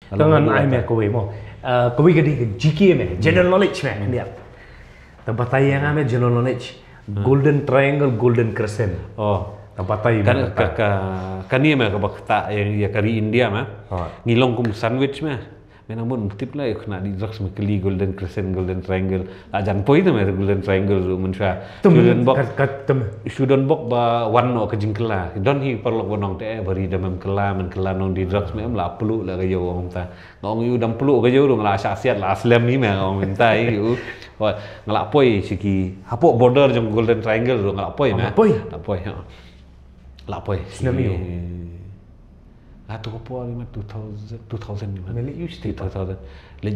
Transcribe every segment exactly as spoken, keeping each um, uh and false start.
Tang ngan ai me kawei mo. Kawei ka dei ka G K me, general knowledge me. Nia. Tang batai ïa nga me general knowledge. Golden Triangle, Golden Crescent. Oh. Tang batai me. Kan ka ka kani me ka bakta ïa ka ri India me. Ngi long kum sandwich me. Me nang bun tip la ïa kena di drugs me kali Golden Crescent, Golden Triangle. La jan poi te me Golden Triangle ruh mynshuwa. Shudon bok. Shudon bok ba wan noh ka jingkylla. Don hi paralok ba nong te ba ri da mem kylla, mem kylla nong di drugs me em la plu la ka ïew ong ta. Nga ong ïu dam plu ka ïew ruh nga la shah siat la slem hi me nga ong mynta ïu. Nga la poi shiki hapoh border jong Golden Triangle ruh nga la poi me. Poi. La poi. La poi. Snem ïu. Ah, tu ka por ni ma two thousand, two thousand ni ma. Meli ïu sti two thousand. Le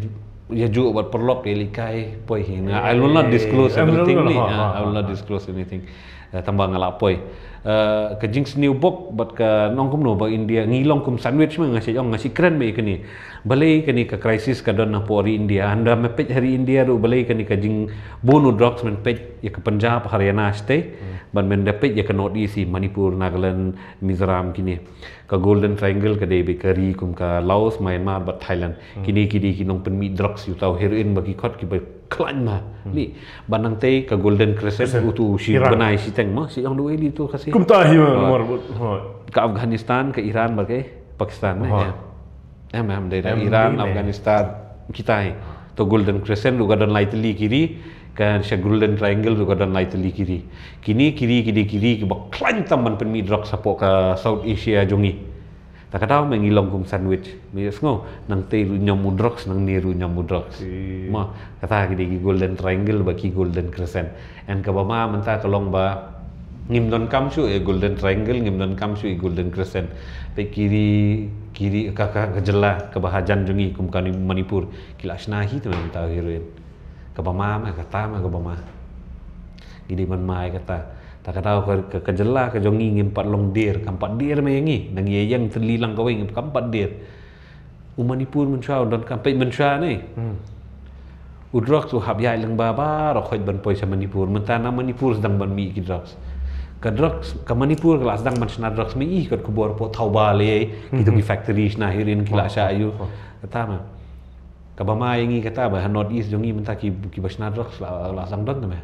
ïa ju wat paralok ïa likai poi hi. I will not disclose everything ni. I will not disclose anything. Tang ba nga la poi. Ka jingsniew bok bad ka nong kumno ba India ngi long kum sandwich me nga shu ong nga shu kren me kani. Balei kani ka crisis ka don na por India. Hynda me peit ha ri India ruh balei kani ka jingbun u drugs men peit ïa ka Punjab, Haryana state. Bad men da peit ïa ka North East, Manipur, Nagaland, Mizoram kini. Ka Golden Triangle ka dei ba ka ri kum ka Laos, Myanmar bad Thailand. Kini ki dei ki nongpynmih drugs ïa uta u heroin ba ki khot kiba khlaiñ ma. Li ba nangtei ka Golden Crescent utu shi bnai shiteng ma shi ong dawei li tu ka si. Kumta hi ma mor. Ka Afghanistan, ka Iran bad ka Pakistan ne. Em em dei da Iran, Afghanistan, kita hi. To Golden Crescent ruh ka don lai tylli ki ri, ka sha Golden Triangle ruh ka don lai tylli ki ri. Kini ki ri ki dei ki ri kiba khlaiñ tam ban pynmih drugs hapoh ka South Asia jong ngi. Ta ka daw me ngi long kum sandwich. Me sngew nangtei ruh ñiom u drugs, nangne ruh ñiom u drugs. Ma kata ki dei ki Golden Triangle bad ki Golden Crescent. En kaba ma mynta ka long ba ngim donkam shuh ïa Golden Triangle, ngim donkam shuh ïa Golden Crescent. Peit ki ri, ki ri ka ka jylla kaba hajan jong ngi kum ka Manipur ki la shna hi te mynta heroin. Kaba ma me kata me kaba ma. Ngi dei ban ma ïa kata. Ta ka daw ka ka jylla ka jong ngi ngim pat long dier, kam pat dier me ïa ngi. Nang ïa ïeng tylli lang kawei ngim kam pat dier. U Manipur mynshuwa u donkam peit mynshuwa ne. U drugs u hap ïaid lyngba baroh khoit ban poi sha Manipur. Mynta na Manipur sdang ban mih ki drugs. Ka drugs ka Manipur ka la sdang ban shna drugs me i kot khubor po Thoubal ïa kitu ki factory shna heroin ki la shah ïa u. Kata me. Kaba ma ïa ngi kata ba ha North East jong ngi mynta ki kiba shna drugs la la sdang don te me.